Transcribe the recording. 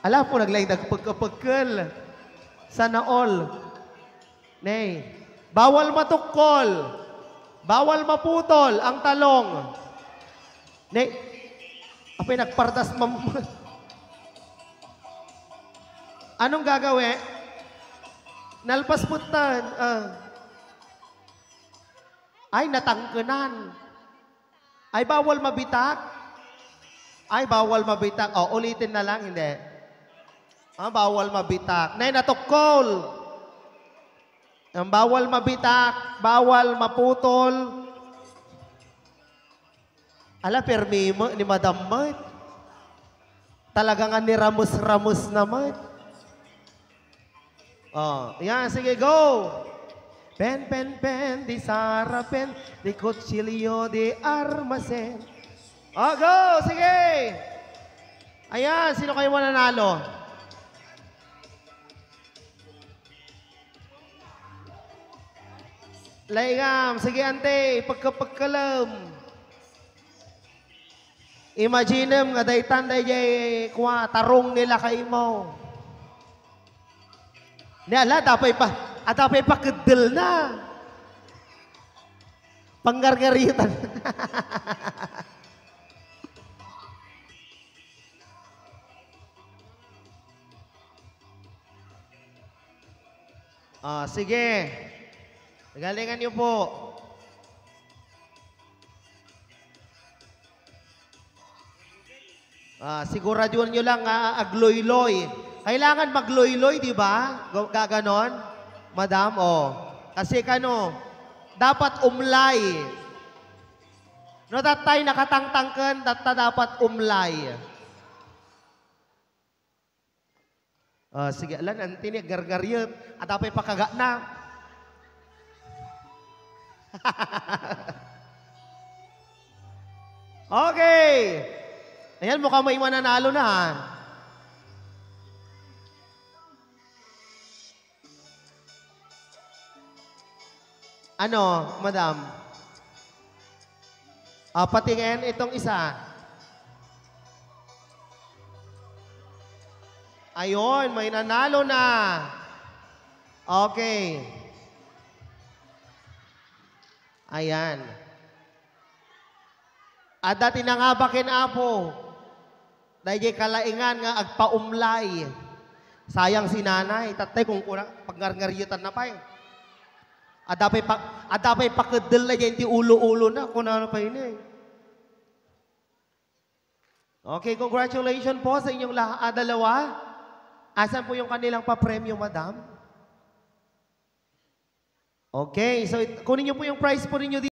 Ala po, naglaing nagpagkapagkal. Sana all. Nay, bawal matukol. Bawal maputol ang talong. Nay, apay nagpartas Anong gagawin? Nalpas putan. Ay, natangkenan. Ay, bawal mabitak. Ay, bawal mabitak. O, ulitin na lang, hindi. Bawal mabitak. Nay, natukol. Ang bawal mabitak, bawal maputol. Ala, permimo ni Madam Mart. Talaga nga ni Ramos-Ramos naman. Yan, sige, go! Pen, pen, pen, di Sara pen, di Cuchillo, di Armacen. Go! Sige! Ayan, sino kayo mananalo? Laingam, sige ante, pagkapagkalam. Imaginem nga daytan day kuha tarong nila kay mo. Niala dapay pa kedel na. Panggargaritan. Sige. Galingan niyo po. Siguraduhan nyo lang agloy-loy. Kailangan magloy-loy, di ba? Gaganon, madam, Kasi dapat umlay. No, tatay nakatangtangkan, dapat umlay. Sige, alam, antini, gargaryot. At dapat pakaga na. Okay. Ayan, mukhang may mananalo na. Ano, madam? Patingin itong isa. Ayun, may nanalo na. Okay. Ayan. At dati na nga bakin apo. Dahil kalaingan nga agpaumlay. Sayang si nanay. Tatay kung kurang paggargaryutan na pa. Adapay pakedel na dyan ti ulo-ulo na. Kung ano pa yun Okay, congratulations po sa inyong dalawa. Asan po yung kanilang pa-premyo, madam? Okay, so kunin niyo po yung prize po ninyo dito.